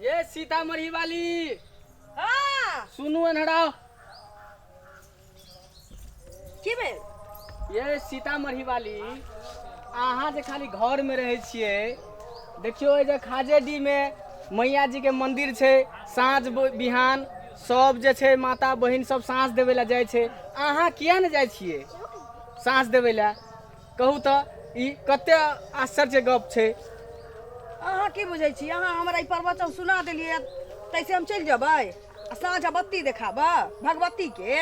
ये सीतामढ़ी वाली। हाँ। सुनू अनहराओ। की भेल? ये सीतामढ़ी वाली, अहाँ जे खाली घर में रहै छियै, देखियौ एहि जे खाजेडी में मैया जी के मंदिर छै, साँझ बिहान सब जे छै माता बहिन सब साँझ देबै लए जाइ छै, अहाँ किया ने जाइ छियै साँझ देबै लए? कहू तऽ ई कते आश्चर्य गप छै। अहाँ की बुझै छी? अहाँ हमरा ई प्रवचन सुना देलियै तैसे हम चलि जेबै आ साँझ बत्ती देखाबऽ भगवतीके?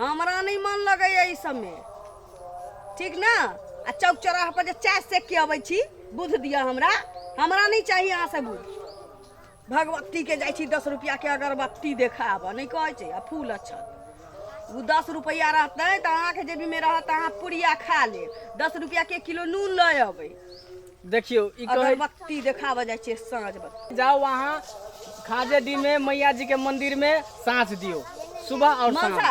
हमरा नहि मन लगैए ई सबमे, ठीक ने? आ चौक चौराहा पर जे चाय सेक के अबै छी, बुध दिअ हमरा, हमरा नहि चाही अहाँ से बुध। भगवतीके जाइ छी 10 रुपैआके अगरबत्ती देखाबऽ, नहि कहै छै? आ फूल अच्छत ओ 10 रुपैआ रहतै तऽ अहाँके जेबीमे रहत तऽ अहाँ पुड़िया खा लेब। 10 रुपैआके 1 किलो नून लऽ अबै। देखियौ ई कहै अगरबत्ती देखाबऽ जाइ छियै साँझ बत्ती। जाउ अहाँ खाजेडी में मैया जी के मंदिर में साँझ दियौ सुबह और शाम। मनसा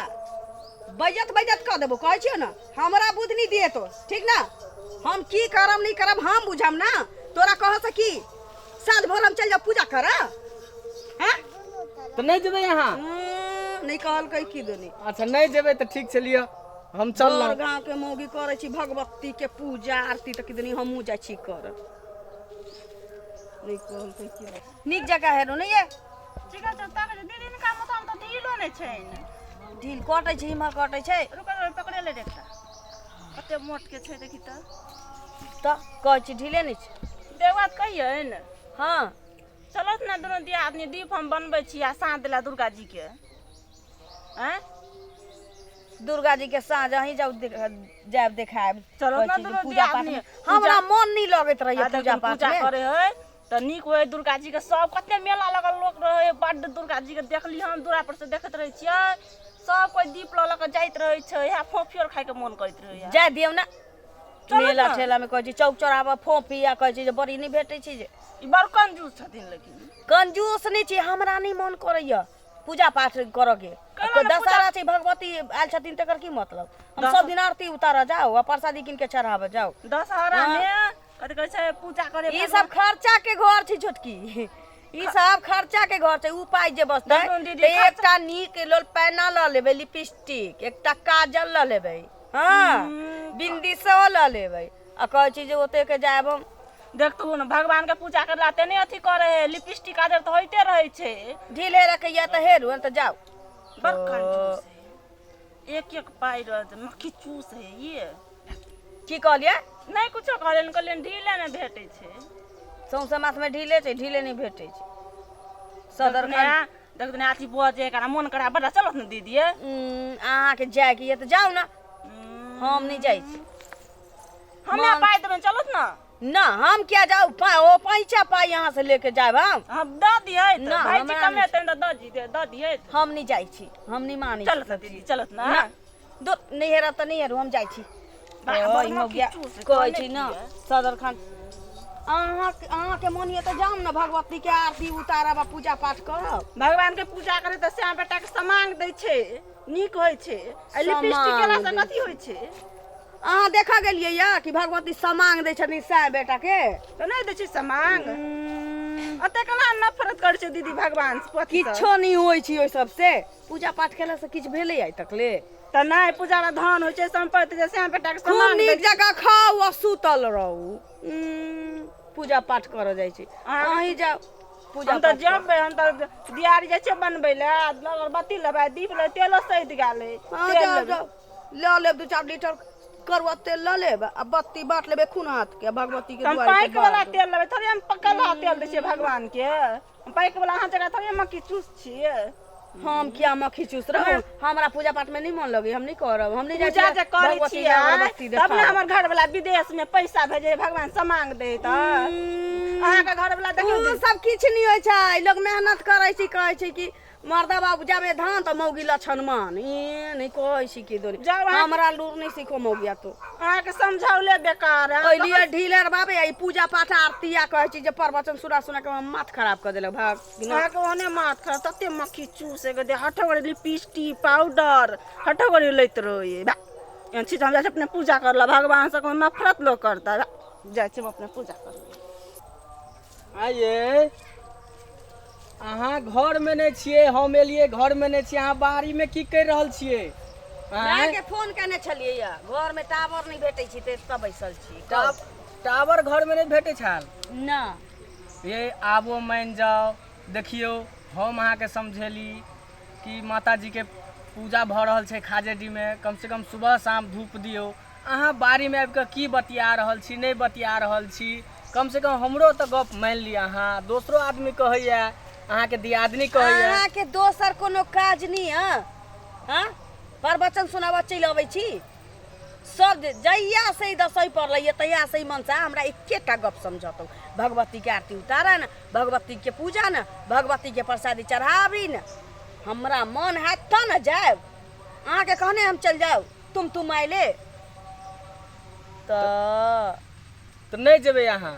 बैजत बैजत कऽ देबो, कहै छियौ ने, हमरा बुध नहि दिए तो, ठीक ने? हम की करब नहि करब हम बुझब ना, तोरा कह से की साँझ भोर हम चलि जाउ पूजा करऽ? हैं? तऽ नहि जेबै अहाँ? नहि कहलकै की दुनी। अच्छा नहि जेबै तऽ ठीक छै, लिअ हम चललहुँ। गाँव के मौगी करै छी भगवती के पूजा आरती तऽ किदनी हमहूँ जाइ छी करऽ। नहि कहलकै की नीक जगह हेरो नहि ये। ठीक छै, तक दीदी हिनका माथामे तऽ ढीलो नहि छनि। ढील कटै छै, इम्हर कटै छै। रुकऽ रुकऽ, पकड़े ले एकटा, कते मोट के छै देखी तऽ। तऽ कहै छी ढीले नहि छै। देख बात कहियै ने। हाँ। चलत ने दुनू दियादनी, दीप हम बनबै छी आ साँझ देला दुर्गा जी के। आँय? दुर्गा जी के साँझ अहीं जाउ जायब देखायब। चलत कहै ने छी जे दुनू पूजा पाठ दियादनी। हमरा मन नहि लगैत रहैए आ पूजा देखू, पाठ पूजा मे। करे है तऽ नीक होइ दुर्गा जी के। सब कते मेला लगल लोक रहै बड्ड। दुर्गा जी के देखली हम दूरा पर से देखैत रहै छियै, सब कोइ दीप लऽ लऽ कऽ जाइत रहै छै। इएह फोफी आर खायके मोन करैत रहैए। जाय दियौ ने। चलू मेला ने। ठेला मे कहै छी चौक चौराहा पर फोफी आ कहै छी जे बड़ी नहि भेटै छै जे। ई बड़ कंजूस छथिन लेकिन। कंजूस नहि छी, हमरा नहि मन करैए पूजा पाठ करऽ के। केना ने पूजा- दशहरा छै, भगवती आयल छथिन, तकर की मतलब? हम सब दिन आरती उतारऽ जाउ आ प्रसादी कीन के चढ़ाबऽ जाउ। दशहरा मे कथी कहै छै पूजा करे। ई सब खर्चा के घर छै छोटकी, ई सब खर्चा के घर छै। उ पाइ जे बचतै देखू दीदी, तऽ खर्चा- एकटा नीक लोल पैना लऽ लेबै, लिपस्टिक, एकटा काजल लऽ लेबै, हँ, बिंदी सेहो लऽ लेबै। आ कहै छी जे ओते के जायब हम। देखतू ने, भगवान के पूजा करला ते नहि अथी करे है, लिपस्टिक काजल तऽ होइते रहै छै। ढील हेरऽ के यऽ तऽ हेरू, नहि तऽ जाउ। बड़ कंजूस है, एक एक पाइ रह मक्खी चूस है ये। की कहलियै? नहि कुछो कहलियनि, कहलियनि ढीले नहि भेटै छै। सौंसे माथमे ढीले छै, ढीले नहि भेटै छै। सदर देखने अथी बजे एकरा मन करा बड़ा। चलत ने दीदी? अहाँके जायके यऽ तऽ जाउ ने, हम नहि जाइ छी। हमरा पाइ देबै, चलत ने? ना, हम किया जाउ? ओ पैंचा पाइ यहाँ से लेके जायब हम? हम दऽ दियै तऽ। ना, भाइजी हमरा कमेतै तऽ दऽ जी दऽ दियै। हम नहि जाइ छी, हम नहि मानै छी। चलत ने दीदी, चलत ने। ना, दो नहि हेरब तऽ नहि हेरू, हम जाइ छी। बाह, ओ, बड़ ई मक्खी मौगिया चूस, कहै कहने छी ने की है? सदर खान अहाँके मन यऽ तऽ जाउ ने, भगवती के आरती उतारब आ पूजा पाठ करब। भगवान के पूजा करे तऽ श्याम बेटा के समांग दै छै, नीक होइ छै। आ लिपस्टिक समांग केला से दै। कथी होइ छै? अहाँ देखऽ गेलियै यऽ कि भगवती समांग दै छथिन सएह बेटा के? तऽ नहि दै छै समांग? एते केना नफरत करै छै दीदी भगवान से, पति से? किछो नहि होइ छै ओहि सबसे। पूजा पाठ केला से किछु भेलै आइ तकले? तऽ नहि, पूजा मे धन होइ छै, सम्पत्ति छै, श्याम बेटा के खूब समांग दै नीक छै। जकाँ खाउ आ सुतल रहू। पूजा पाठ करऽ जाइ छै। अहीं जाउ पूजा हम तऽ पाठ करऽ। जेबै, हम तऽ दियारी जाइ छियै बनबै लए, अगरबत्ती लेबै, दीप लेबै, तेलो सैद गेल अइ। हँ, तेल जाउ। लेबै। जाउ, लऽ लेब 2-4 लीटर करुआ तेल लऽ लेब आ बत्ती बाँट लेबै खून हाथ के आ भगवती के तऽ हम दुआरि पर पैक वाला बार देब। तेल लेबै थोड़े, हम पकलहा तेल दै छियै भगवान के। हम पैक वाला अहाँ जकाँ थोड़े मक्खी चूस छियै। हम किया मक्खी चूस रहू? हमरा पूजा पाठ में नहीं मन लगे, हम नहीं करब, हम नहीं जाइ पूजा छियै जे करै भगवती के छियै अगरबत्ती तब ने देखाबऽ। हमर घर वाला विदेश में पैसा भेजे, भगवान समांग दे। तऽ अहाँके घर वाला देखियौ। उ सब किछु नहि होइ छै, लोग मेहनत करै छै। कहै छै कि मर्दा बाबू जाबे धान तऽ मौगी लक्षण मान, ई नहि कहै छी कि दोनी। जाउ अहाँ- हमरा लूर नहि सीखो मौगिया तो। अहाँके समझौले बेकार है। ओहि लिए ढीलर बाबे, ई पूजा पाठ आरती आ कहै छी जे प्रवचन सुना सुना के हमर माथ खराब कऽ देलक, भाग। अहाँके ओहने माथ खराब, तते मक्खी चूस के दे हठो लिपस्टिक पाउडर हठो गड़ी लैत रहै। बा, एहन चीज हम जाइ छी अपने पूजा करला, भगवान से कोनो नफरत लोक करता। बा, जाइ छी हम अपने पूजा करला। आइए। घरमे नहि छियै, हम एलियै घरमे नहि छियै, अहाँ बाड़ीमे की करि रहल छियै? आँय? मायके फोन केने छलियै या, घरमे टावर नहि भेटै छै तऽ एतऽ बैसल छी। टावर घरमे नहि भेटै छल? ना। ये आबो मानि जाउ। देखियौ, हम अहाँके समझेली कि माताजीके पूजा भऽ रहल छै खाजेडीमे, कमसँ कम सुबह शाम धूप दियौ। अहाँ बाड़ीमे आबि कऽ की बतिया रहल छी, नहि बतिया रहल छी? कमसँ कम हमरो तऽ गप मानि लिअ अहाँ। दोसरो आदमी कहैए, अहाँके दियादनी कहैए। अहाँके दोसर कोनो काज नहि यऽ? हँ, प्रवचन सुनाबऽ चलि अबै छी सब। जहिया से ई दसैँ पड़लै तहिया से ई मनसा हमरा एकेटा गप समझतौ, भगवतीके आरती उतारऽ ने, भगवतीके पूजा ने, भगवतीके प्रसादी चढ़ाबी ने। हमरा मन हैत तऽ ने जायब, अहाँके कहने हम चलि जाउ तुम तुम आयले तऽ? तऽ नहि जेबै अहाँ?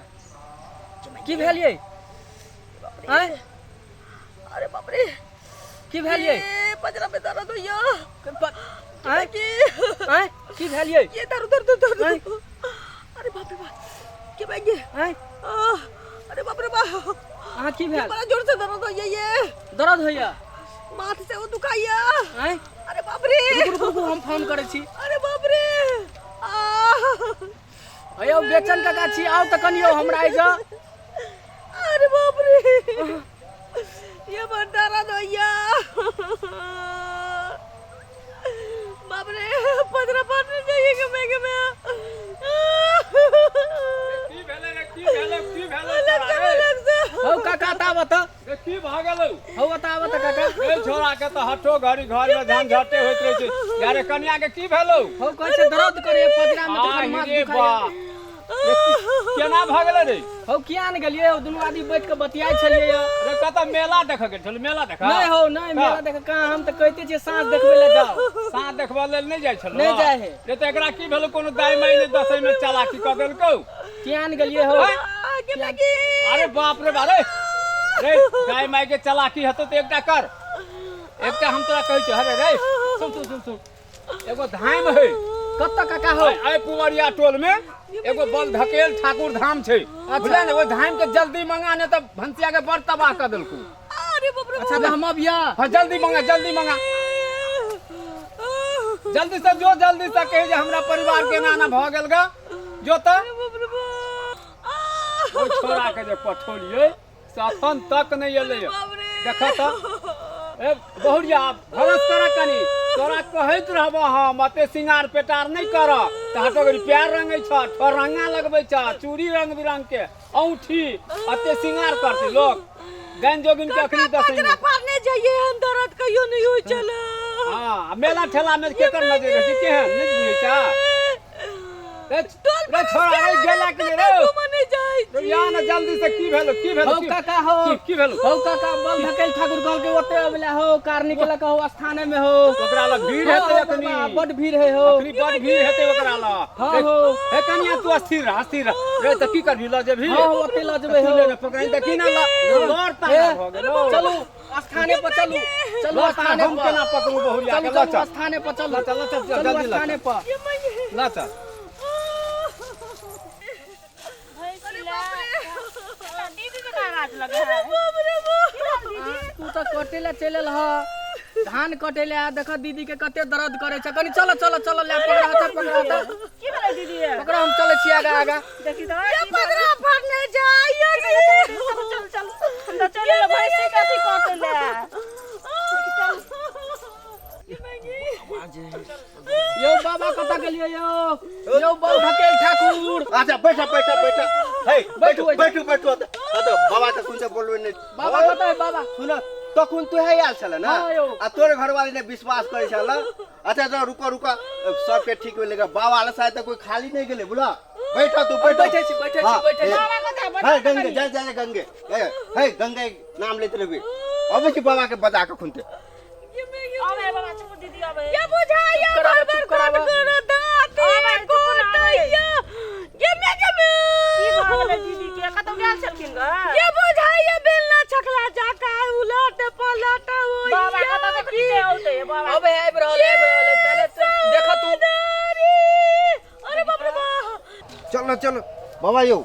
की भेल यै? आँय? अरे बाप रे! की भेल यै? ए, पजरा में दर्द होइया। आँय? की? आँय, की भेल यै? ये दर्द दर्द दर्द। आँय? अरे बाप रे बाप, के भाई? आँय? आह, अरे बाप रे बाप! अहाँ की भेल? बड़ा जोर से दर्द होइया, ये दर्द होइया, माथ से वो दुखाइया। आँय? अरे बाप रे! रुकू रुकू रुकू, हम फोन करै छी। अरे बाप रे! आह! अयौ बेचन काका छी, आउ तऽ कनियो हमरा एहिजा। अरे बाप रे, ये बड़ दर्द होइया। बाप रे, पजरा पड़ जाइए के मैं के मैं। की भेलै रे? की भेलै? की भेलै अलग तोरा से रे? अलग से। हौ काका, ताबत तऽ। रे, की भऽ गेलौ? हौ, बताबऽ तऽ काका। ए छोरा के तऽ हठो घड़ी घर में झंझटे होइत रहै छै यारे। कनिया के की भेलौ? हौ, कहै छै दर्द करे पजरा में, आ तखन माथ रे दुखाइया। बा, रे, केना भऽ गेलै रे? हौ, किया ने गेलियै हौ? दुनू आदमी बैठ कऽ बतियाइ छलियै यऽ। रे, कतऽ मेला देखऽ गेल छलै? मेला देखऽ? नहि हौ, नहि। मेला देख कहाँ? हम तऽ कहिते छियै साँझ देखबै लए जाउ। साँझ देखबऽ लेल नहि जाइ छलौ? नहि जाइ है। रे, तऽ एकरा की भेलौ? कोनो दाइ माइ ने दसै में चालाकी कऽ देलकौ? किया ने गेलियै हौ? के बाकी। अरे बाप रे बाप! रे रे, दाइ माइ के चालाकी हेतौ तऽ एकटा कर, एकटा हम तोरा कहै छियौ। अरे रे, सुन सुन सुन सुन, एगो धाम है। कतऽ काका हौ? आइ पुवरिया टोल में एगो बल धकेल ठाकुर धाम छै, बुझलियै ने? ओहि धाम के जल्दी मंगा ने तऽ भनसिया के बड़ तबाह कऽ देलकौ। अरे बाप रे! अच्छा, तऽ हम अबिया। हाँ, जल्दी मंगा, जल्दी मंगा, जल्दी से जो, जल्दी से। कहे जे हमरा परिवार के एना एना भऽ गेल गा, जो तऽ। बाप रे बाप! ओहि छोरा के जे पठौलियै से अखन तक नहि एलै। बाप रे! देख तऽ, ए बहुरिया, भरोस कर कनी। तोरा कहैत रहब हम, अते सिंगार पेटार नहि कर, तऽ हटो गरी प्यार रंगै छ, ठोरंगा लगबै छ, चूड़ी रंग बिरंग के, औंठी, अते सिंगार करतै लोक गाइन जोगिन के अखनी दसै पजरा फाड़ने जाइए हम, दर्द कहियो नहीं होई छला। हाँ, आ मेला ठेला में केकर नजर रहै छै? केहन नहि बुझै छ रे? रे छोरा रे, गेला के रे? घूमऽ नहीं जाइ। रे, या ने जल्दी से। की भेलो? की भेलो? हौ काका हौ। की भेलो? हौ काका, बल धकेल ठाकुर कहलकै ओते अबला हौ, कार निकल के हौ, स्थाने में हौ। ओकरा लग भीड़ हेतै अखनी। बाबा, बड भीड़ है हौ। अखनी बड भीड़ हेतै ओकरा लग। हाँ रे, हौ। हे कनिया, तू अस्थिर रह, अस्थिर रह रे। तऽ की करबी, लऽ जेबही? हाँ, ओते लऽ जेबै तू हौ। ले ले, पकड़ाइ देखी ने, लड़ ताना भऽ गेलौ। चलू स्थाने पर, चलू चलू लऽ, स्थाने हम पर। केना पकड़ू बहुरिया के? चलू लऽ चलू चल। स्थाने पर चलू। लऽ चल, लऽ चल, चलू जल्दी लऽ स्थाने चल। पर लऽ चल। दीदी के का आवाज लगे है? तू तऽ कटे ला चलि एल ह, धान कटे ला। देख दीदी के कते दर्द करे छै। कनी चलो चलो चलो, ले पकड़ा हाथ, पकड़ा हाथ। की भेलै दीदी? पकड़ा, हम चलै छी आगा आगा। देखी तऽ। ये पजरा फाड़ने जाइए। चल चल चल, हम तऽ चलि एलहुँ भैंसी के अथी काटै लए। यौ बाबा, कतऽ गेलियै यौ? यौ बल धकेल ठाकुर। अच्छा, बैठा बैठा बैठा, हे। बैठू, बैठू। बैठू। बैठू बैठू। हाँ तऽ बाबा के सुनते बोलबै नहि। बाबा कतऽ है बाबा? सुन, तखन तू है आयल छल ने? हाँ यौ। आ तोरे घरवाली ने विश्वास करै छल। अच्छा अच्छा, रुको रुको, सबके ठीक भेलै। बाबा लग शायद कोई खाली नहीं गेलै। बुला, बैठा तू, बैठो। बैठै छी, बैठै छी। हाँ, बैठै छी। हे। बाबा कतऽ है? हे गंगे, जय जय गंगे, हे हे गंगे नाम लेते रहबे। अबै छी बाबा के बजा के खुनते। अबै बाबा, चुप दीदी, अबै। ये बुझाइया। चुप कराबऽ, बार बार चुप कराबऽ। कट करो दाँत आबै, चुप ना, आबै। कोटैया गेमे गेमे। की भऽ गेलै दीदी के? कतौ गेल छलखिन ग? ये बुझाइया बेलना छकला जाका उलट पलट होइया। बाबा कतऽ? देखली जे औतै बाबा। अबे, आबि रहल, आबि रहल है। पहिले तऽ देख तू। अरे बाप रे बाप! चलो चलो बाबा यौ,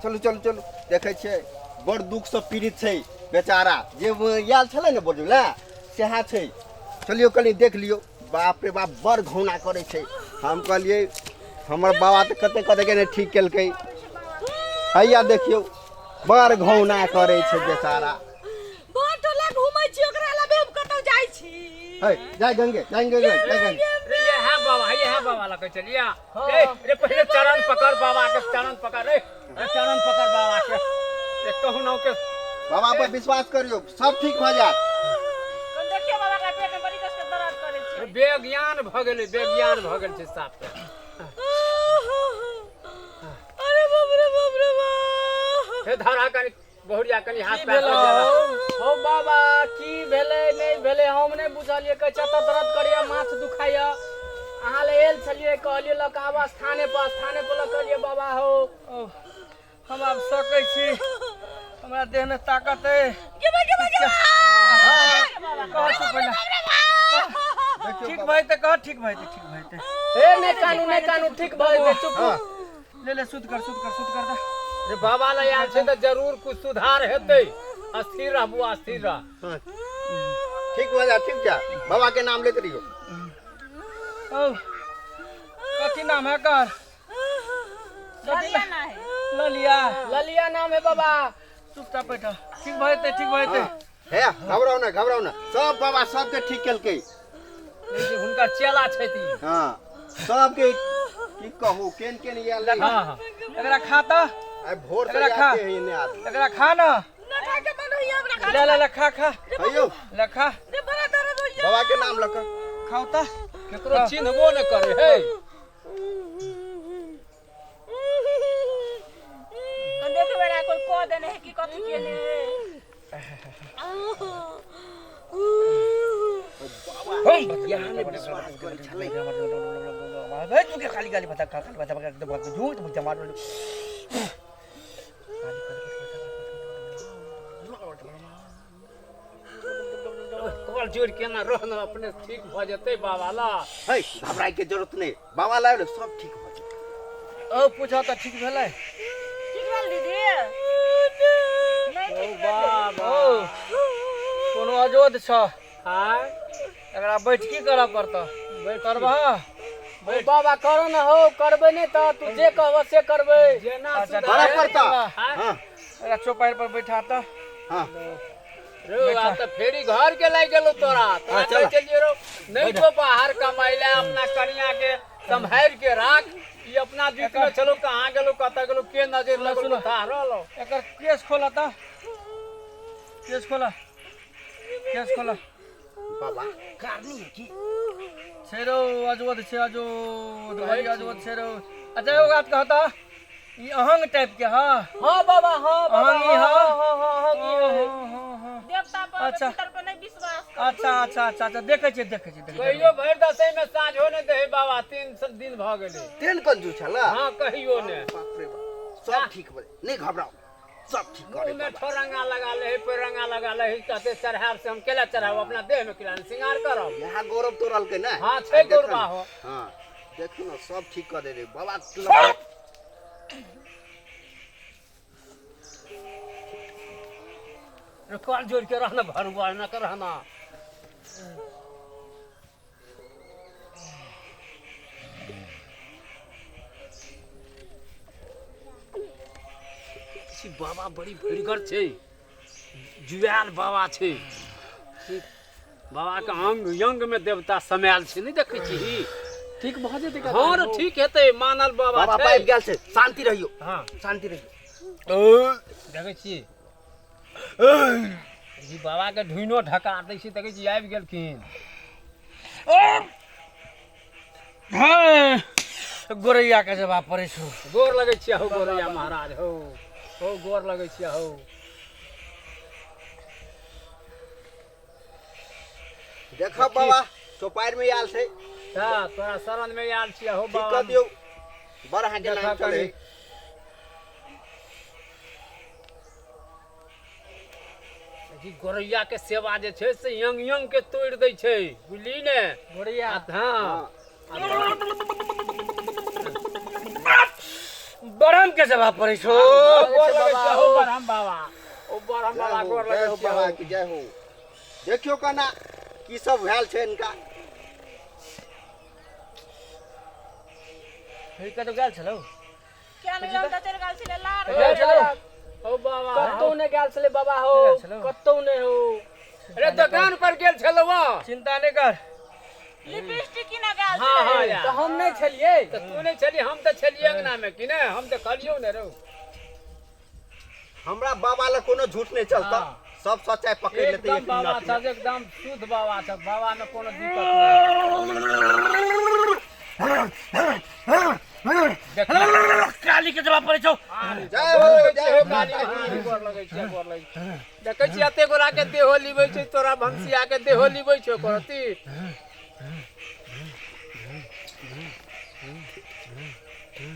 चलू चलू चलू। देखै छियै बड़ दुखसँ पीड़ित छै बेचारा जे आयल छलै ने बजै लए सएह छै। चलियौ कनि देख लियौ। बाप रे बाप, बड़ घौना करै छै। हम कहलियै हमर बाबा तऽ कते कते के ने ठीक केलकै। हैया देखियौ, बड़ घौना करै छै बेचारा। बड़ टोला घूमै छी, ओकरा लबे हम कतौ जाइ छी। है जाय गंगे, जाय गंगे, जाय गंगे। रे ये है बाबा, ये है बाबा लगे चलिया। ए रे, पहले चरण पकड़ बाबा के, चरण पकड़ रे, रे चरण पकड़ बाबा के। रे कहू ना के बाबा पर विश्वास करियौ, सब ठीक भऽ जायत। देखियौ बाबा के पेट में बड़ी कस के दर्द करै छै। बेज्ञान भऽ गेलै, बेज्ञान भऽ गेल छै साफ के। अरे बाप रे बाप रे बाप। हे धरा कनि बहुरिया, कनि हाथ की पैर भेलौ हौ बाबा? की भेलै नहि भेलै हम नहि बुझलियै। कहै छै एतऽ दर्द करैया, माथ दुखाइया। अहाँ लए आयल छलियै, कहलियै लऽ कऽ आबऽ स्थाने पर, स्थाने पर लऽ कहलियै बाबा हौ। ओ, हम आब सकै छी, हमरा देहमे ताकत अइ। गेबै गेबै गेबै। कह तू पहिले ठीक भऽ जेतै, कह ठीक भऽ जेतै, ठीक भऽ जेतै। हे नहि कानू, नहि कानू, ठीक भऽ जेतै, चुप। हँ ले ले, सुत कर, सुत कर, सुत कर दे। रे बाबा लए आयल छै तऽ जरूर कुछ सुधार हेतै। स्थिर रह बुआ, स्थिर रह। हँ, ठीक भऽ जायत, ठीक जा, बाबा के नाम लेते रहियौ। ओ, कथी नाम है कर? ललिया ना है। ललिया। ललिया नाम है बाबा। चुपचाप बैठ, ठीक भऽ जेतै, ठीक भऽ जेतै। हे घबराउ ना, घबराउ ना, सब बाबा सबके ठीक केलकै। नहीं, हुनकर चेला छथि। हँ, सबके की कहू, केन केन आयल रही। हाँ हाँ। एकरा खा तऽ। आइ भोर से एकरा खा। आते है एने आदमी। एकरा खा ना। ना खा के मन होइया हमरा। ले ले ले, खा खा। हयौ। ले खा। रे बड़ा दर्द होइया। बाबा के नाम लऽ कऽ खाउ तऽ। केकरो चिन्हबो न करे हे। देखे बेरा कोई कह देने है कि कथी केने है। हम बतिया विश्वास करै छलै। तू के खाली गाली बता, खाली बता बता, झूठ मुझे मार। कल जोड़ के ना रह न, अपने ठीक भऽ जेतै बाबा ला। है, घबराए के जरूरत नहीं, बाबा लायल सब ठीक भऽ जेतै। ओ पूछा तऽ ठीक भेलै? ठीक भेल दीदी? नहीं ठीक भेल। बाबा। ओ, कोनो अजोध छ? आय। एकरा बैठकी करऽ पड़तऽ, करबह? हौ बाबा, करो न हौ, करबै नहि तऽ तू जे कहबह से करबै। जेना अच्छा, सुधार करऽ पड़तऽ। आय। हँ। एकरा चौपाड़ि पर बैठा तऽ। हँ। रो आब तऽ फेरी घर के लागि गेलो तोरा। तोरा चल। कहै छलियै रौ, नहि तो बाहर कमाइले, अपना कनिया के सम्हारि के राख। ई अपना बीच में छलो, कहाँ गेलो, कतऽ गेलो, के नजर लगलो सुनो। था रहलो। एकर केस खोला तऽ, केस खोला, केस खोला। बाबा कारनी है की? छै रौ, अजोध छै, अजोध, बड़ी अजोध छै रौ। अच्छा, एगो बात कहता, ई अहंग टाइप के ह? हाँ बाबा, हाँ बाबा। अहंगी हाँ। ह? हाँ हाँ हाँ, अहंगी है। हाँ हाँ। देवता पर अच्छा। पितर पर नहीं विश्वास कर। अच्छा अच्छा अच्छा अच्छा, देखै छियै, देखै छियै, देखै छियै। कहियो भरि दसैँ में साँझो नहि दै बाबा, 3 दिन भऽ गेलै। तेन कंजूस छला। हाँ, कहियो ने। बाप रे बाप, सब ठीक भऽ जायत, नहि घबराउ, सब ठीक करे मुँह में बाबा। ठोरंगा लगा ले है, पैरंगा लगा ले है, कहते चढ़ाब से हम केला चढ़ाब, अपना देह में केला श्रृंगार करब। यहाँ गौरव तोड़लकै ने। हाँ, छै देखो ने। गौरवा हो। हाँ, देखू ने, सब ठीक कऽ दे रे बाबा। रे कल जोड़ के रहना, भरुआ न कर रहना। छी बाबा बड़ी भरिगर छै, जुआयल बाबा छै। बाबा के अंग यंग में देवता समायल छै, नहि देखै छी? ठीक भऽ जेतै? हाँ रे, ठीक हेतै, मानल बाबा बाबा छै। पाबि गेल छै, शान्ति रहियौ। हाँ। शान्ति रहियौ। देखै छी ई बाबा के ढुइनो ढका दै छै। देखै छी, आबि गेलखिन। हाँ, गोरैया के जवाब पड़ै छौ। गोर लगै छियै हौ गोरैया महाराज, हौ हौ, गोर लगै छियै हौ। देखब बाबा, चौपाड़ि में आयल छै। हाँ, तोरा शरण में आयल छियै हौ ठीक बाबा। कऽ दियौ, बड़ अहाँके देखा नाम चलै। कनी। ई गोरैया के सेवा जे छै से यंग यंग के तोड़ि दै छै, बुझली ने? गोरैया। हाँ। बरम के जवाब पड़ै छौ। गोर लगै छियै हौ बरहम बाबा। बड़ हम जय बाबा हो, गोर जय लगै हो छियौ। बाबा की जय हो। देखियौ केना की सब भेल छै इनका। हे कतौ गेल छलौ? किया नहि गेल तऽ चलि गेल छलै लार। गेल छलौ? हौ बाबा, कतौ नहि गेल छलै बाबा हो। गेल छलौ? कतौ नहि हो। अरे दोकान पर गेल छलौ। चिंता नहि कर। लिपस्टिक किना गेल हाँ हाँ छलै। यार। तऽ हम नहि छलियै। तऽ तू नहि छली, हम तऽ छलियै अंगना मे कि नहि, हम तऽ कहलियौ ने रौ। हमरा बाबा लए कोनो झूठ नहि चलता, सब सच्चाइ पकड़ि लेतै एकदम एक बाबा मिनट मे। छह, एकदम शुद्ध बाबा छह, बाबा मे कोनो दिक्कत नहि। काली के जवाब पड़ै छौ। जय हो, जय हो काली माता के की। गोर लगै छियै, गोर लगै छियै। देखै छियै एते गोरा के देहो लिबै छै, तोरा भनसिया के देहो लिबै छौ करती।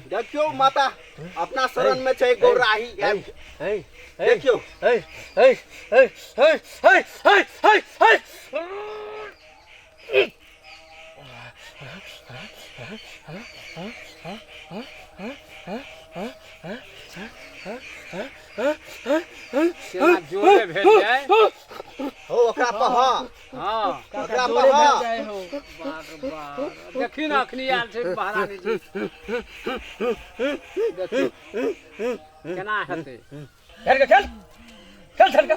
देखियौ माता अपना शरण में छै गौराही आबि के। हे देखियौ। हे हे हे हे हे हे हे हे। केना जोरे भेल जाय। हो ओकरा पर हाँ। हाँ। ओकरा पर जोरे हाँ। भेल जाइ हो। बाप रे बाप, देखी ने अखनी आयल छै महारानी जी, देखी केना हेतै। खेल के खेल खेल खेल के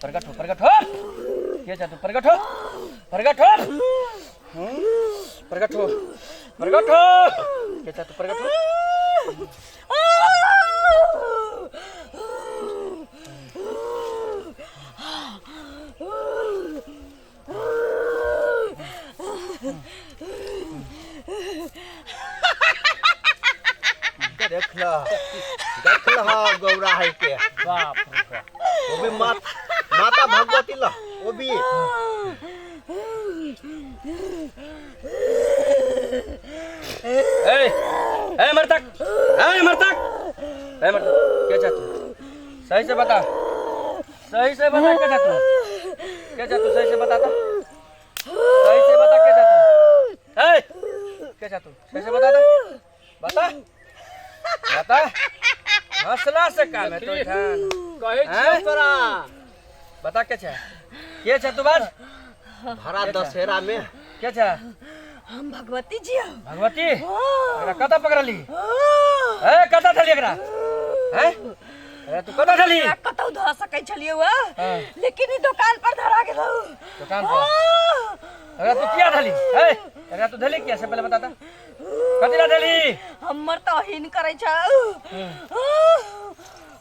प्रकट हो, प्रकट हो। के जा तू? प्रकट हो, प्रकट हो, प्रकट हो, प्रकट हो। के जा तू? प्रकट हो। देख ल, देख ल गौराही के। बाप रे बाप। वो भी माता भगवती ल वो भी। ए ए मर्तक, ए मर्तक, ए मर्तक, के जा तू? सही से बता, सही से बता, के जा तू? के जा तू? सही से बता तो, सही से बता, के जा तू? ए के जा तू? सही से बता तो, बता बता। हंसला से काम है तो ठान। कहै छियौ तोरा। बता के छै, के छै तू बाज? भरा दशहरा में के छै? हम भगवती जी हौ। भगवती एकरा कतऽ पकड़ली? ए कतऽ छली एकरा? हैं एकरा तू कतऽ छली? एकरा कतौ धऽ सकै छलियै वा, हाँ। लेकिन ई दोकान पर धरा गेलौ। दुकान पर एकरा तू किया धली? ए एकरा तू धली किया से पहले बता त, कथी ला धली? हमर तौहीन करै छौ,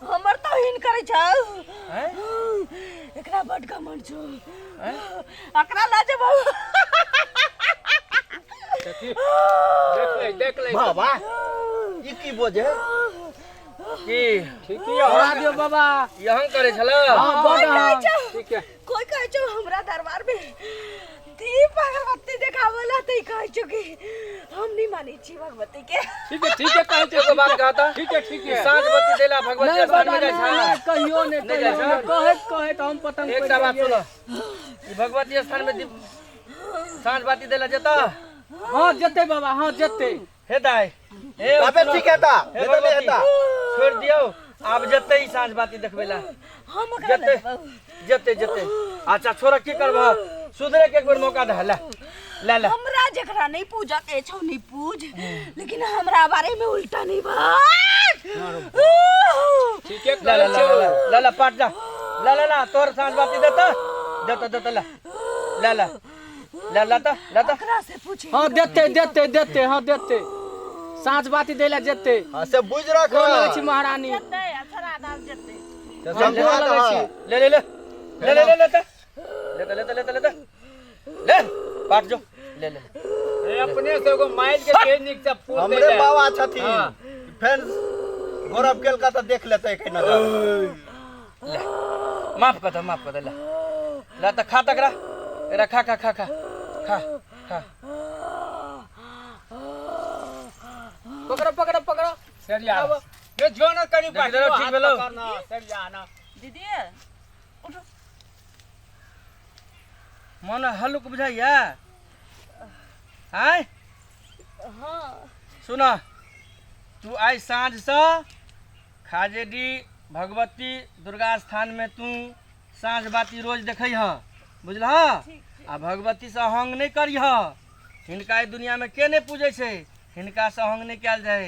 हमर तौहीन करै छौ। हैं? एकरा बड घमंड छौ, एकरा लऽ जेबौ। देखी, देख ले, देख ले। बाबा ई की बोझे? की ठीक है। छोड़ा दियौ बाबा। यहाँ करै छल? हाँ, बड कोइ कहै हाँ। छौ, ठीक है। कोइ कहै छौ हमरा दरबार में दीप अगरबत्ती देखावला, तऽ ई कहै छौ कि हम नहीं मानै छी भगवती के। ठीक है, ठीक है, कहै छै। एगो बात कहता, ठीक है, ठीक है। साँझ बत्ती देला भगवती नहीं स्थान बाबा, में जाइ नहीं, छै? नहीं, कहियो नहि, नहि जाइ कहियो छै? नहि। कहैत कहैत हम पतंग एकटा पड़ि बात गेलियै। सुन, ई भगवती स्थान में दीप साँझ बाती देला जेता? हाँ जेतै बाबा, हाँ जेतै। हे दाइ, हे तबे ठीक हेता, हे नहीं तऽ नहि भगवती, हेता। छोड़ि दियौ, आब जेतै ई साँझ बाती देखबै ला। हम ओकरा लऽ जेतै। जेबौ। जेतै जेतै। अच्छा छोड़, की करबह, सुधरे के एक बेर मौका दे, ले ले ले। हमरा जकरा नहीं पूजा के छौ नहीं पूज, लेकिन हमरा बारे में उल्टा नहीं बात। ठीके ले ले कहै ले छौ। ले ले ले पाट जा, ले ले ले, तोहर साँझ बाती देता देता देता, ले ले ले ले ले त ले त। ओकरा से पूछे। हाँ देतै देतै देतै, हाँ देतै, साँझ बाती दै लए जेतै। हाँ से बुझ रख। गोर लगै छी महारानी। जेतै आ छोड़ा दाम जेतै। से हाँ, समझा गोर लगै दह। छी। ले ले ले ले ले ले ले त ले त ले त ले त ले त ले पाट जो, ले ले ले। ए, अपने से एगो माइल के के नीक से फूल दे हमरे ले। बाबा छथिन। हाँ। फेर गौरव केलका तऽ देख लेतै एक नजर। ले माफ कर दे, माफ कर दे, ले ले त खा तकरा, एकरा खा खा खा खा खा खा। पकड़ो पकड़ो पकड़ो। सरिया ये जो न कनी देख लेलो, ठीक भेलौ? ना सरिया ना। दीदी उठो। मन हल्लुक बुझाइया? आय हाँ सुन, तू आइ साँझसँ खाजेडी भगवती दुर्गा स्थान में तू साँझ बाती रोज देखै ह बुझलह आ भगवती से अहंग नहि करिह। हिनका एहि दुनिया में के नहि पूजै छै, हिनका से अहंग नहि कयल जाइ,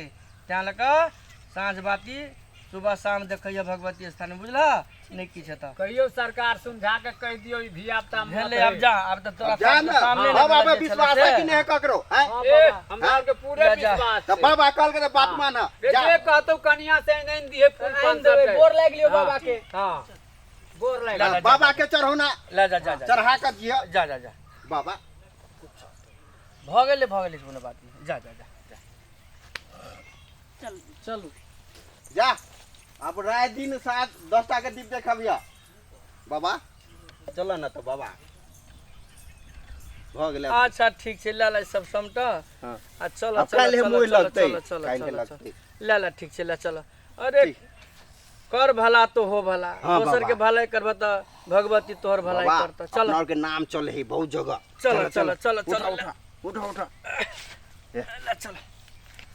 तैं लऽ कऽ साँझ बाती सुबह शाम देखै ह भगवती स्थान में, बुझलह? नहि किछु हेतह। कहियो सरकार समझा के कहि दियौ ई धिया पुता मत भेलै है। आब जा, आब तऽ तोरा अब जा ने सामने बाबा नहि पे विश्वास है कि नहीं है ककरो हैं? हँ ए, बाबा हमरा आरके पूरे जा, जा। विश्वास तऽ छै। बाबा कहलकै तऽ बात मान रे जा जे कहतौ कनिया से आनि आनि दिहे फूल आनि पान देबै, सबके। गोर लागि लियौ हाँ, बाबा के। हाँ गोर लागि ला, ला, जा, बाबा के चढ़ौना ला जा जा जा चढ़ा कऽ दिअ जा जा जा बाबा। भऽ गेलै, भऽ गेलै, कोनो बात नहि, जा जा जा जा। चल चलू जा, अब राति दिन 7-10 टा के दीप देखबिह बाबा। चल न तऽ बाबा, भऽ गेलै। अच्छा ठीक छै, लए ला सब समटा। हाँ। आ चल आब चल काल्हि चल मोहि चल लगतै, चल चल काल्हि चल लगतै। ले ला, ठीक छै, ले चल। अरे ठीक। कर भला तो हो भला। हाँ, दोसर बाबा। के भलाई करबह तऽ भगवती तोहर भलाई बाबा करतह। चल अपना के नाम चले है बहुत जगह। चल, चल, चल, उठा चल। उठा उठा उठा। ले चल।